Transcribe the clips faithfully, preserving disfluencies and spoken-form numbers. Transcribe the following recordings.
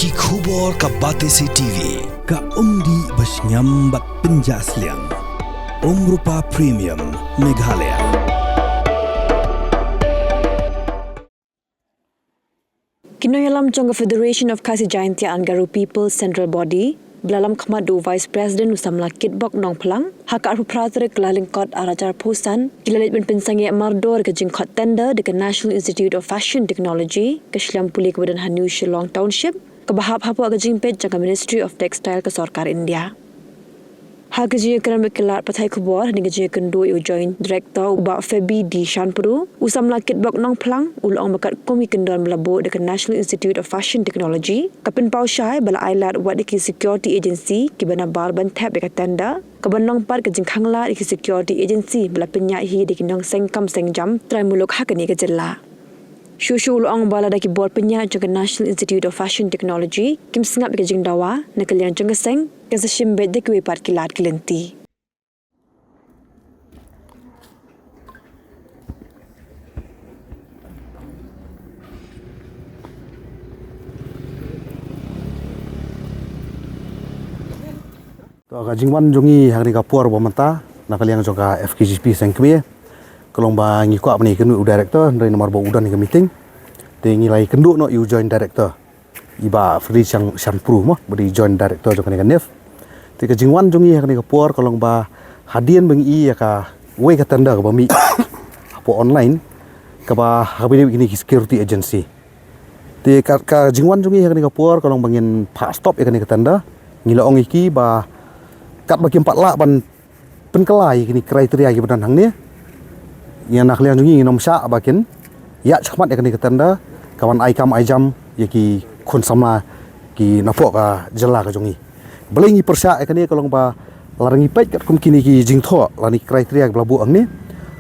Ki khubor ka Batesi T V, ka umdih ba shngiam bad pynjah sliang. Umrupa Premium, Meghalaya. Ki nongïalam jong ka Federation of Khasi Jaintia and Garo People Central Body, ba la lam khmat da u Vice President u samla Kitbok Nongphlang, ha ka arphew phra tarik Kyllalyngkot arhajar arphew san, ki la leit ban pynsangeh mardor ka jingkhot tender da ka National Institute of Fashion Technology, ka shlem pule kaba don ha New Shillong Township, kaba hap hapoh ka jingpeit jong ka Ministry of Textile ka Sorkar India. Ha ka jingïakren bad ki lad pathai khubor, ha ka jingïakynduh ïa u Joint Director u Bah Feby D Shanpru, u samla Kitbok Nongphlang, u la ong ba katkum ki kyndon ba la buh da ka National Institute of Fashion Technology, ka pynpaw shai ba la ai lad wat ïa ki security agency kiba nabar ban thep ïa ka tender, kaba nang pat ka jingkhang lad ïa ki security agency ba la pynïaid hi da ki nongseng kam seng jam trai muluk ha kane ka jylla. Shuh shuh u la ong ba lada ki bor pynïaid jong ka National Institute of Fashion Technology kim sngap ïa ka jingdawa na ka liang jong ka seng, kan sa shim beit da kiwei pat ki lad ki lynti. To, ka jingwan jong ngi ha kane ka por ba mynta na ka liang jong ka F K G P Seng Kmie, ka long ba ngi kwah ban ïakynduh u director, hynrei namar ba u don ha ka meeting, te ngi la ïakynduh noh ïa u joint director, i Bah Freddy Shang, Shanpru mo, ba dei joint director jong kane ka NIFT. Te ka jingwan jong ngi ha kane ka por ka long ba hadien ba ngi ïoh ïa kawei ka tender kaba mih hapoh online, kaba ha kaba dei kine ki security agency. Te ka, ka jingwan jong ngi ha kane ka por ka long ba ngin phah stop ïa kane ka tender. Ngi la ong ïa ki ba katba kim pat lah ban pynkylla ïa kine ki criteria kiba don hangne, ïa na ka liang jong ngi ngin ym shah ba kin ïaid shakhmat ïa kane ka tender, ka ban ai kam ai jam ïa ki khun samla ki napoh ka jylla ka jong ngi. Balei ngi pyrshah ïa kane ka long ba lada ngi peit katkum kine ki jingthoh lane ki criteria kiba la buh hangne,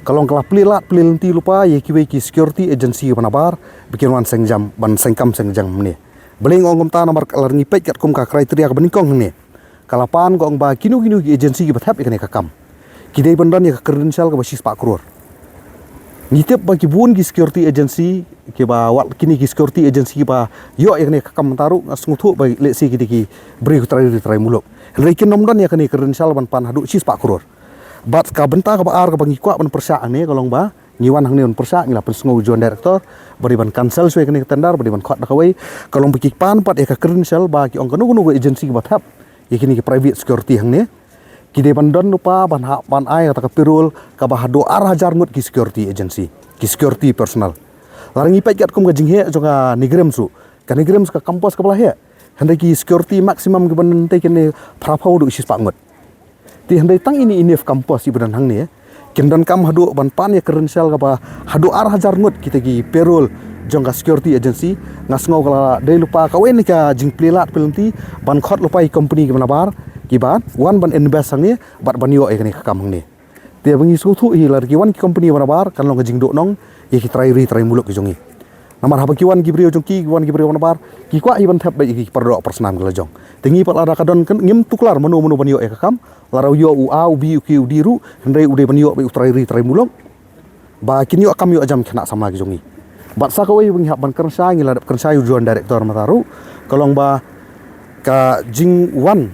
ka long ka la plie lad plie lynti lypa ïa kiwei ki security agency kiba nabar ba kin wan seng jam, ban seng kam seng jam hangne. Balei nga ong kumta? Namar lada ngi peit katkum ka criteria kaba nyngkong hangne, ka la pan ka ong ba kino kino ki agency kiba thep ïa kane ka kam ki dei ban don ïa ka credential kaba shispah klur. Ngi tip ba ki bun ki security agency kiba, wat kine ki security agency kiba ïoh ïa kane ka kam mynta ruh nga sngewthuh ba lehse ki dei ki briew ki trai ri trai muluk. Hynrei kin ym don ïa kane ka credential ban pan haduh shispah klur. Bad ka bynta kaba ar kaba ngi kwah ban pyrshah hangne ka long ba ngi wan hangne ban pyrshah, ngi la pynsngew u joint director ba dei ban cancel shuwa ïa kane ka tender, ba dei ban khot da kawei. Ka long ba ki pan pat ïa ka credential ba ki ong kano kano ka agency kiba thep ïa kine ki private security hangne, ki dei ban don lypa ban hap ban ai kata ka payroll kaba haduh ar hajar ngut ki security agency, ki security personnel. Lada ngi peit katkum ka jingheh jong ka NEIGRIHMS ruh, ka NEIGRIHMS ka campus kaba la heh, hynrei ki security maximum kiba don tei kine phra phew haduh shispah ngut. Te hynrei tang ine i NIFT campus iba don hangne kin donkam haduh ban pan ïa ka credential kaba haduh ar hajar ngut kita ki payroll jong ka security agency. Nga sngew ka la dei lypa kawei na ka jingplie lad plie lynti ban khot lypa ïa ki company kiba nabar kiba wan ban invest hangne bad ban ïoh ïa kane ka kam hangne. Te ba ngi sngewthuh hi lada ki wan ki company ba nabar kan long ka jingduhnong ïa ki trai ri trai muluk ki jong ngi. Namar haba ki wan ki briew jong ki, ki wan ki briew ba nabar, ki kwah hi ban thep beit ïa ki para doh para snam ki la jong. Te ngi pat lada ka don kan ngim tuklar mano mano ban ïoh ïa ka kam, lada u ïoh u A, u B, u C, u D ruh, hynrei u dei ban ïoh beit u trai ri trai muluk. Ba kin ïoh kam ïoh jam khynnah samla ki jong ngi. Bad sa kawei ba ngi hap ban kren shai, ngi la dep kren shai u joint director mynta ruh, ka long ba ka jingwan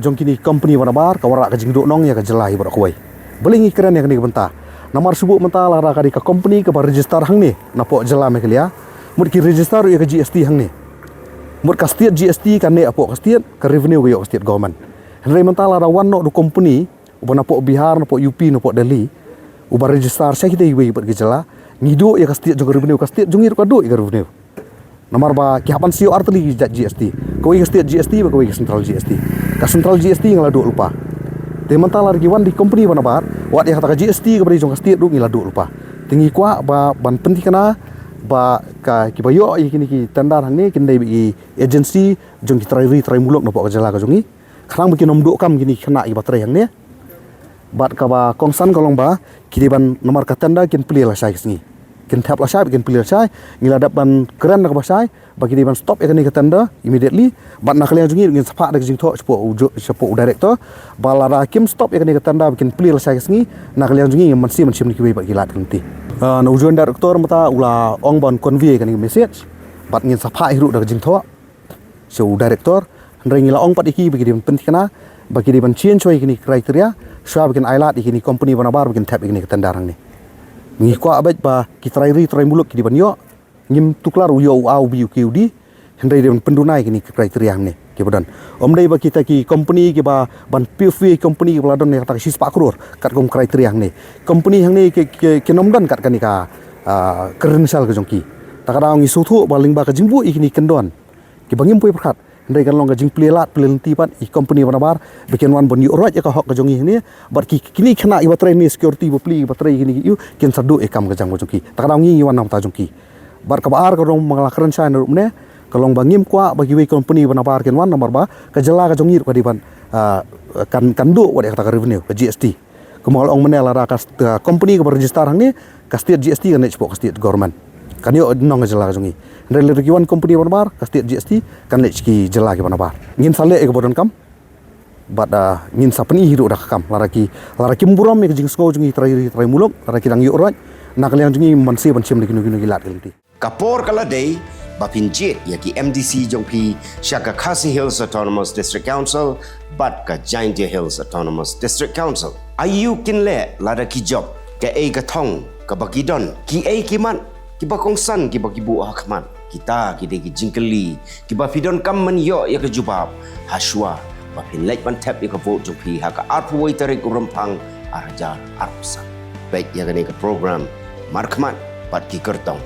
jong kine ki company ba nabar ka wanrah ka jingduhnong ïa ka jylla hi baroh kawei. Balei ngi kren ïa kane ka bynta? Namar shu buh mynta lada ka dei ka company kaba register hangne napoh jylla Meghalaya, mut ki register ruh ïa ka G S T hangne. Mut ka state G S T ka neh hapoh ka state, ka revenue ka ïoh ka state government. Hynrei mynta lada wan noh da u company uba napoh Bihar, napoh U P, napoh Delhi, uba register sha kita kiwei pat ki jylla, ngi duh ïa ka state jong ka revenue, ka state jong ngi ruh ka duh ïa ka revenue. Namar ba ki hap ban siew artylli ki jait G S T. Kawei ka state G S T bad kawei ka central G S T. Ka central G S T nga la duh lypa. Te mynta lada ki wan da ki company ba nabar, wat ïa kata ka G S T kaba dei jong ka state ruh ngi la duh lypa. Te ngi kwah ba ban pynthikna ba ka kiba ïoh ïa kine ki tender hangne kin dei beit ki agency jong ki trai ri trai muluk napoh ka jylla ka jong ngi. Khnang ba kin ym duh kam kine ki khynnah kiba trei hangne. Bad kaba kongsan ka long ba ki dei ban, namar ka tender kin plie lashai ka sngi. Kin thep lashai bad kin plie lashai. Ngi la dep ban kren da kaba shai ba ki dei ban stop ïa kane ka tender immediately. Bad na ka liang jong ngi ngin sa phah da ka jingthoh shapoh u jo-, shapoh u director ba lada kim stop ïa kane ka tender ba kin plie lashai ka sngi, na ka liang jong ngi ngin mynsiem mynsiem na kiwei pat ki lad ki lynti. Ah, na u joint director mynta u la ong ban convey ïa kane ka message. Bad ngin sa phah hi ruh da ka jingthoh. sha u director, hynrei ngi la ong pat ïa ki ba ki dei ban pynthikna ba ki dei ban change ïa kine ki criteria, shuwa ba kin ailad ïa kine ki company ba nabar ba kin thep ïa kine ki tender hangne. Ngi kwah beit ba ki trai ri trai muluk ki dei ban ïoh, ngim tuklar u ïoh u A u B u K u D, hynrei dei ban pynduna ïa kine ki criteria hangne kiba don. Ym dei ba kita ki company kiba ban pyrshah ïa ki company kiba la don ïa kata ka shispah klur katkum criteria hangne. Company hangne ki, ki, kim don kat kane ka, ah, credential ka jong ki. Ta ka daw ngi sngewthuh ba lyngba ka jingbuh ïa kine ki kyndon kiba ngim poi pyrkhat, hynrei kan long ka jingplie lad plie lynti pat ïa ki company ba nabar ba kin wan ban ïuh roit ïa ka hok ka jong ngi hangne. Bad ki, kine ki khynnah kiba trei ne security ba plie kiba trei kine ki ïuh kin sa duh ïa ka kam ka jam ka jong ki. Ta ka daw ngi ngi wan na ka bynta jong ki. Bad kaba ar ka long ba nga la kren shai naduh mynne, ka long ba ngim kwah ba kiwei ki company ba nabar kin wan namar ba ka jylla ka jong ngi ruh ka dei ban, ah, kan, kan duh wat ïa kata ka revenue, ka G S T. Kumba nga la ong mynne, lada ka st-, ka company kaba register hangne, ka state G S T kan leit shapoh ka state government. Kan ïoh nong ka jylla ka jong ngi. Hynrei lada ki wan company ba nabar, ka state G S T kan leit sha ki jylla kiba nabar. Ngin sa leh ïa kaba donkam. Bad, ah, ngin sa pyni hi ruh da ka kam. Lada ki, lada kim burom ïa ka jingsngew jong ngi trai ri trai muluk, lada ki dang ïuh roit na ka liang jong ngi, ngim banse ban shim da kino kino ki lad ki lynti. Ka por ka la dei ba phin jied ïa ki M D C jong phi sha ka Khasi Hills Autonomous District Council bad ka Jaintia Hills Autonomous District Council. Aïu kin leh lada ki jop? Kaei ka thong kaba ki don? Kiei ki mat kiba kongsan kiba ki buh ha khmat? Kita ki dei ki jingkylli kiba phi donkam ban ïoh ïa ka jubab ha shuwa ba phin leit ban thep ïa ka vote jong phi ha ka arphew wei tarik u Rymphang ar hajar arphew san. Peit ïa kane ka program markhmat bad ki kyrtong.